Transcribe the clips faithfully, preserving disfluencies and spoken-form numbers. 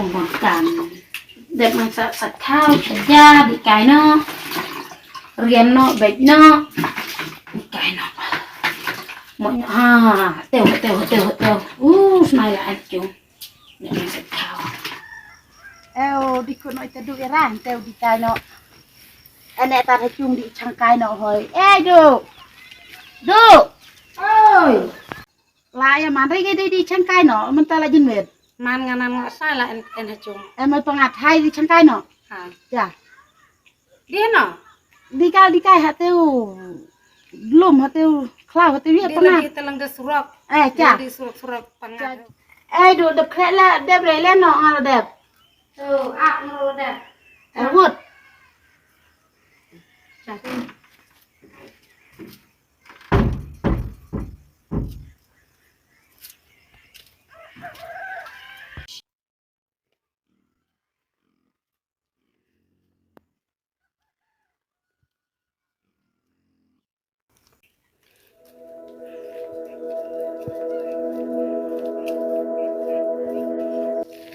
Mon kan. Dep man sa sa khaw sa ja di kai no. Riam no bek no. Di kai no. Mo ha. Tew tew tew tew. Uh, smai la an chung. Dep man sa khaw. Ew di ko no ita du iran tew di kai no. Ene ta chung di chang kai no hoi. Eh du. Du. Oi. La ya man rei dei di chang kai no man ta la jin wet. Man nga nan nga sa la en en ha chung. Em ai pangat hai di chang kai no. Ha. Ya. Di no. Di kai di kai ha teu. Lum ha teu. Klau ha teu ya pangat. Di telang de surok. Eh cha. Di surok surok pangat. Eh du dep kre la dep rei le no nga la dep. Tu ak no la dep. Eh wut. Cha.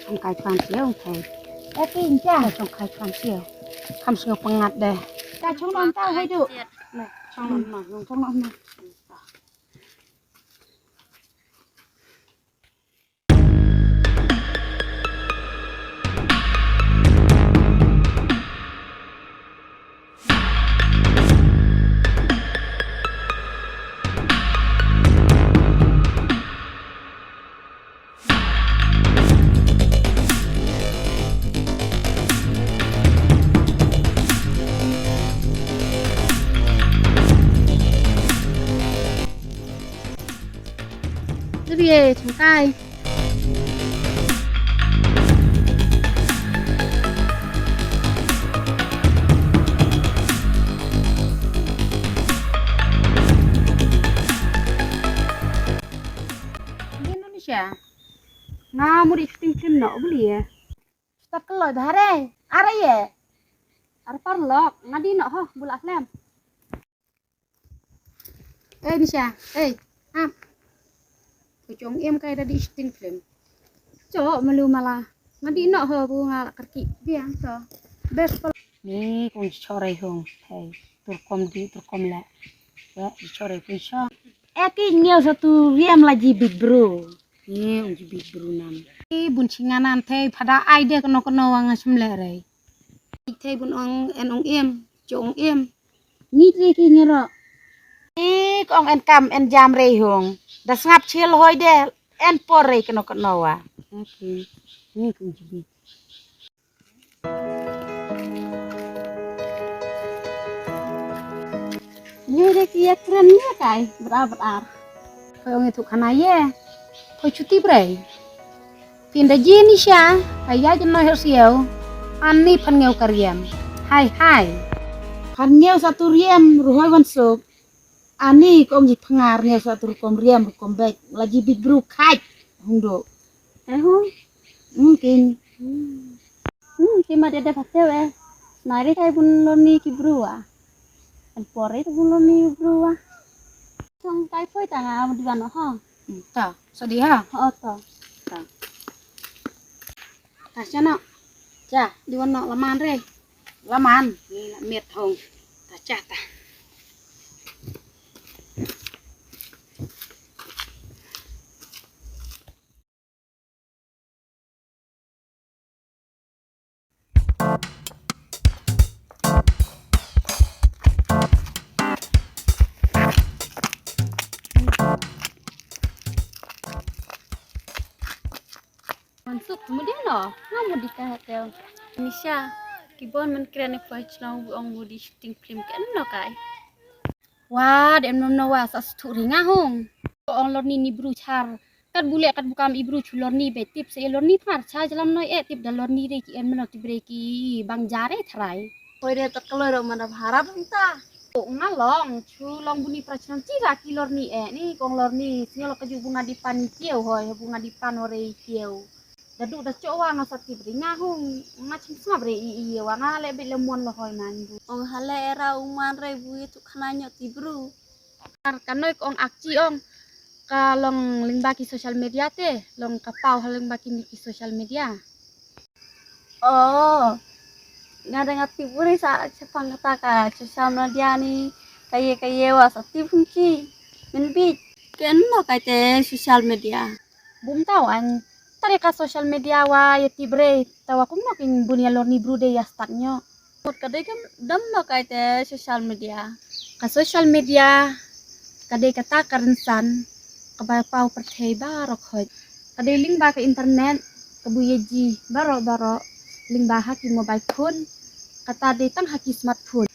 Chong kai kwan siau thai. Eh pin cha. Chong kai kwan siau. Kam siau pangat deh. Ka chong non tau hai du. Chong non ma. Chong non ma. Dei, chang kai. Indonesia. Nga muri shooting film no buli ye. Start kloi bhare. Are ye. Ar parlok nga di no ho bula film. Eh Nisha, eh, ap. Ku chong em kai da di shooting film. Cho malu mala. Nga di no ho bu nga la kerki. Biang to. Best pal. Ni kong chore hong. Hey, turkom di turkom le. Ya, chore pun sha. Eh ki ngeu satu riam la ji big bro. Ni ong ji big bro nam. Ki bun chinganan thei pada ai de keno keno wang shim le rei. Thei bun ong en ong em, cho ong em. Ngi te ki ngero. Ni kong en kam en jam rei hong. Da sngap chil hoi de en por rei keno keno wa. Okay. Ni kong ji big. Ngi de ki ya kren ni kai bra bra. Khoi ong itu khana ye. Khoi chuti brei. Pin da ji Nisha, ka ya jin no her sieu. Ani phan ngeu ka riam. Hai hai. Phan ngeu satu riam ruhoi wan suk. Ani kong ji phangar ngeu satu rukom riam rukom bek. La ji big bru khaj. Hung do. Eh hung. Mungkin. Hmm, ki ma dede pateu eh. Nari kai bun loni ki brua. An pore tu bun loni brua. Tong kai poi tanga diwan ha. Hmm, ta, sadi ha. Oh, ta. Ta. Ta chano. Cha, diwan no laman re. Laman. Ni la met hong. Ta cha ta. Mansuk, kemudian lo, kamu di kahatel. Nisha, kibon men kren ni poi chnong bu ong bu di shooting film ken lo kai. Wa, dem nom no wa sa sthuk ringa hong. Ong lor ni ni bru char. Kat bule kat bukam i bru chu lor ni be tip se lor ni par cha jalam noi e tip da lor ni re ki en meno tip re ki bang jare thrai. Hoi re ta kloi ro mana bharat hong ta. Ko nga long chu long buni prachnan chi ra ki lor ni e ni kong lor ni sngol ka ju bunga di pan kieu hoi bunga di pan ore kieu. Da du da cho wa nga sa tip ri nga hung nga chim sngap re i i wa nga le bit le mon lo hoi man du. Ong hale era uman re bu tu khana nyo ti bru. Ar kanoi ko ong akchi ong ka long lingba ki social media te long ka pau ha lingba ki ni ki social media. Oh, nga da nga tip buri sa shaphang kata ka social media ni, kaye kaye wa sa tip hum ki. Min bit. Ken no kaite social media. Bum tau an tari ka social media wa ya tip re, tawa kum no kin bun ya lor ni bru de ya start nyo. Mut ka dei kam dam no kaite social media. Ka social media ka dei kata ka rynsan kaba paw pyrthei baroh khoit. Ka dei lyngba ka internet, ka bu ya ji baroh baroh lyngba ha ki mobile phone, kata dei tang ha ki smartphone.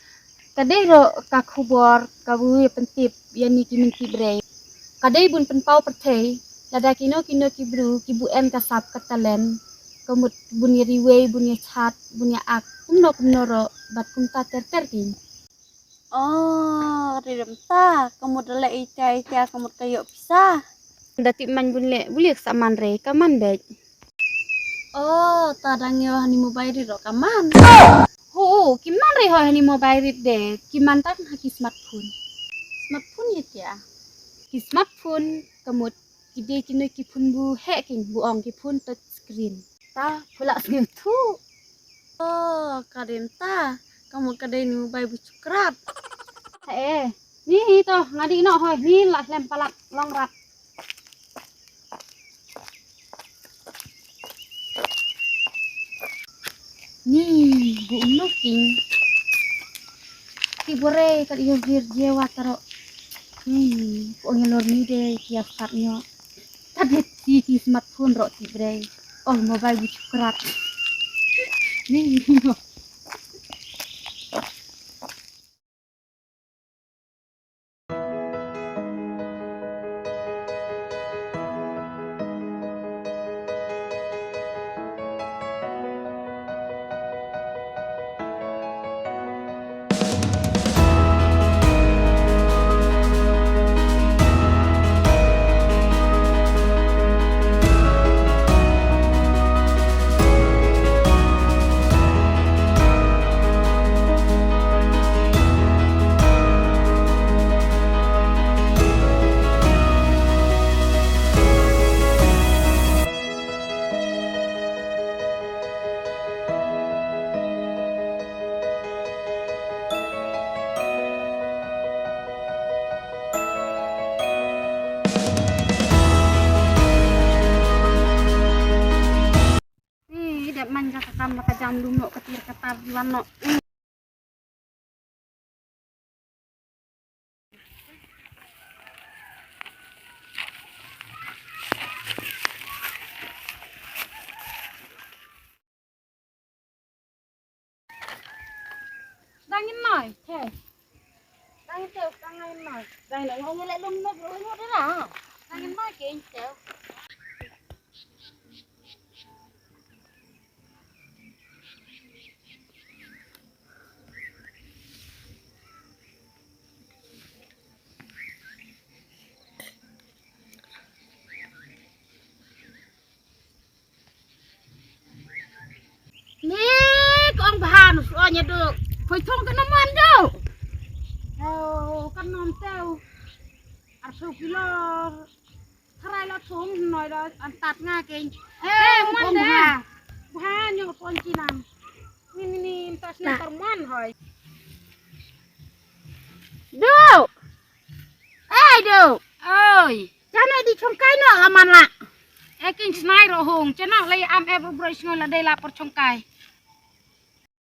Ka dei ro ka khubor ka bu ya pyntip ya ni ki mynti brei. Ka dei bun pynpaw pyrthei lada kino kino ki bru ki bu em ka sap ka talent, ka mut bun ya riwei, bun ya chat, bun ya ak, kumno kumno ro, bad kumta ter ter ki. Oh, ri dam ta, ka mut da leh ita ita, ka mut ka yoh pisa. Da tip man bun leh, bun leh sa man re, ka man bej. Oh, ta dang yoh hani mobile ri ro ka man. Ho, ki man re ho hani mobile ri de, ki man tang ha ki smartphone. Smartphone ya kya? Ki smartphone, ka mut ki dei kino ki phone bu heh kin, bu ong ki phone touch screen. Ta pula sngew thu. Oh, ka dei ta. Ka mut ka dei ni mobile bu chukrat. Hae, ni hi to, nga dih noh hoi, ni lah lem palat long rat. Ni, bu um noh king. Ti bore kat iyo vir je wa taro. Ni, ko ngi lor ni de kia sat nyo. Tablet ti ki smartphone ro ti bre. Oh, mobile bu chukrat. Ni. Ih, dep man ka kam la ka jam lum noh ka tir ka tar lan noh. Dang in noi, te. Dang in te, dang in noi. Dang in noi, ngong le lum nok, lum nok dara. Dang in noi ke in te. Ni kong bhan su nya du. Phoi thong ka naman du. Oh, kan nom teu. Arsu kilo. Tharai la thong noi da an tat nga keng. Eh, man da. Bha nyong pon chinan. Ni ni ni tas ni tar man hoi. Du. Eh, du. Oi. Chano di chongkai no aman la. Eh, king snai ro hong. Chano lai am eh bro sngo la dei la por chongkai.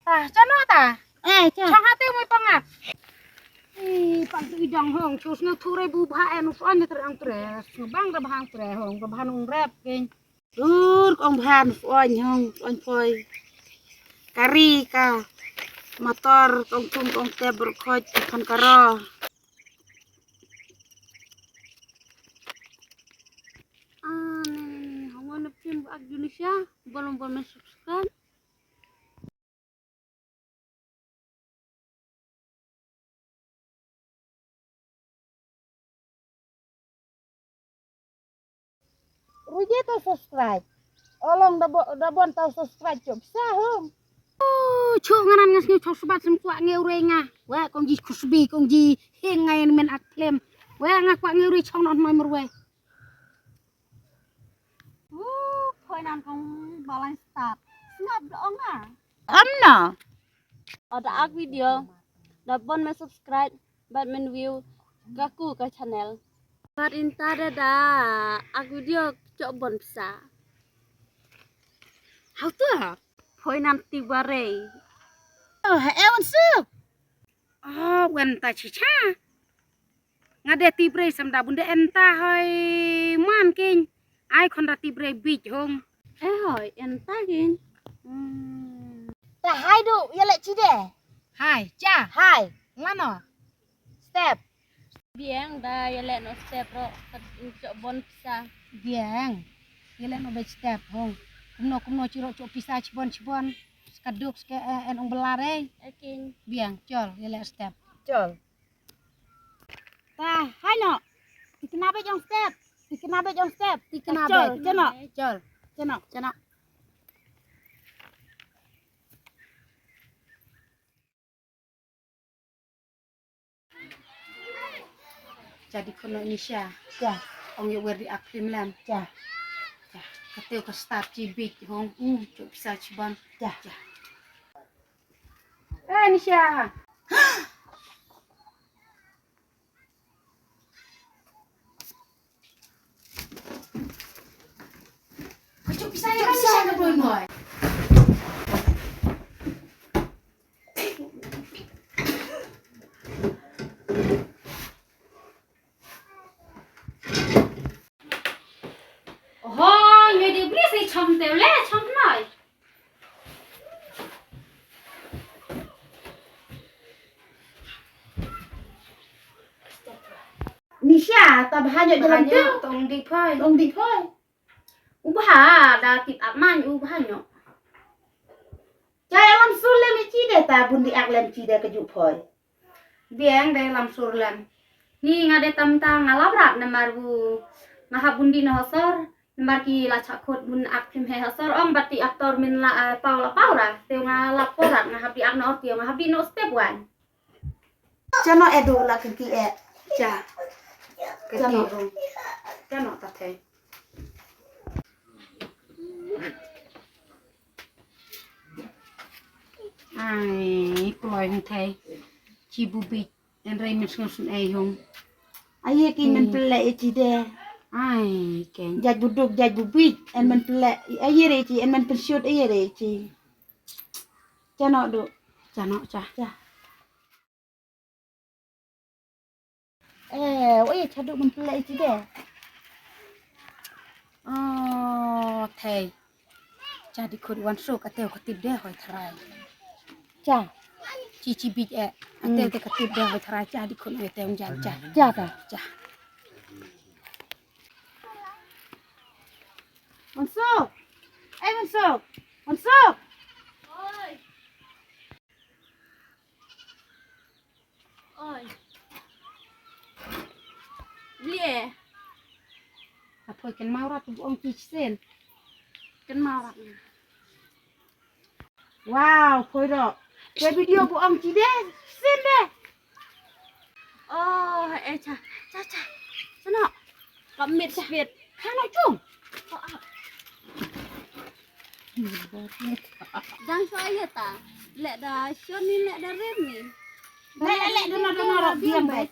Ta, chano ta. Eh, cha. Chong hate mo pangat. Ih, pang tu idang hong. Chus no thure bu bha en us on ni tre ang tre. Sngo bang da bhang tre hong. Da bhang ung rep king. Dur kong bhan fuan hong, fuan poi. Kari ka motor kong tum kong tep berkhoj kan karo. Amen. Hong wan pim ak Indonesia, bolong bolong subscribe. Ruje to subscribe. Olong da bo-, da bon to subscribe chop sa hum. Oh, chu ngaran ngas ngi chop subat sem kwak ngi ure nga. Wa kong ji kusbi kong ji hing ngai men ak klem. Wa nga kwak ngi ure chong non noi merwe. Uh, phoi nan kong balang start. Ngap da ong ha. Am na. O da ak video. Da bon me subscribe. Bad men view. Ka ku ka channel. Bad inta da da. Ak video chok bon pisa. Hau tu ha. Poi nan ti barei. Oh, ha ewan su. Oh, wen ta chicha. Nga de ti brei sam da bun de enta hoi man king. Ai khon da ti brei bit hong. Eh hoi enta king. Hmm. Ta hai du ya le chi de. Hai cha. Hai. Lano. Step. Biang da ya le no step ro kat chok bon pisa. Biang. Ya le no be step hong. Kumno kumno chi ro chok pisa chibon chibon. Skaduk ske eh, en ong belare. Eh king. Biang chol ya le step. Chol. Ta, hai no. Tikna be jong step. Tikna be jong step. Tikna be. Chol, chano. Chol. Chano, chano. Jadi kono Nisha. Ya. Ong yo wer di ak film lam. Ya. Ya. Kateo ka start chi bit hong. Hmm, chok pisa chibon. Ya. Ya. Eh, Nisha. Acho pisa ya, pisa ya, boy, boy. Oho, ngi di bri si chom te le, chom noi. Nisha, ta bha nyok jalan tu. Tong di phai. Tong di phai. U bha da tip ap man u bha nyok. Chai alam sulem ichi de ta bun di ak lem chi de ka ju phai. Biang dei lam sur lem. Ni nga dei tam ta nga lap rap namar bu nga hap bun di na hosor. Namar ki la chak khut bun ak phim he hosor ong bat ti actor min la, eh, pau la pau ra. Teo nga lap porat nga hap di ak na or teo nga hap di no step wan. Chano edu la kin ki e. Cha. Chano. Chano ta thei. Ai, kloi hong thei. Chi bu bit. En rei min sngew sun ei hong. Aye ki men pele e chi de. Ai, ken. Jaj bu duk, jaj bu bit. En men pele. Aye re chi, en men pensiut aye re chi. Chano du. Chano cha. Cha. Eh, oi, chadu men pele chi de. Oh, thei. Cha di khut wan suk ateu ka tip de hoi tharai. Cha. Chi chi bit e. Ateu te ka tip de hoi tharai cha di khut oi teu jan cha. Cha ta. Cha. Wan suk. Eh, wan suk. Wan suk. Oi. Oi. Blie. Apoi ken mau rat bu ong ki sen. Ken mau rat. Wow, poi ro. Ke video bu ong ki de sen de. Oh, eh cha cha cha. Sono. Ka mit spit. Hano chung. Dang sa ya ta. Lek da shon ni lek da rem ni. Lek lek lek dona dona ro biang bai.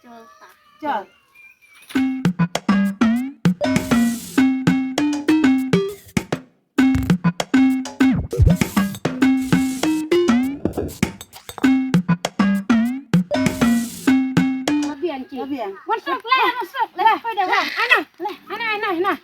Chol ta. Chol. Labian ki. Labian. Wan sok le, wan sok le. Pai da wan. Ana, le. Ana, ana, ana.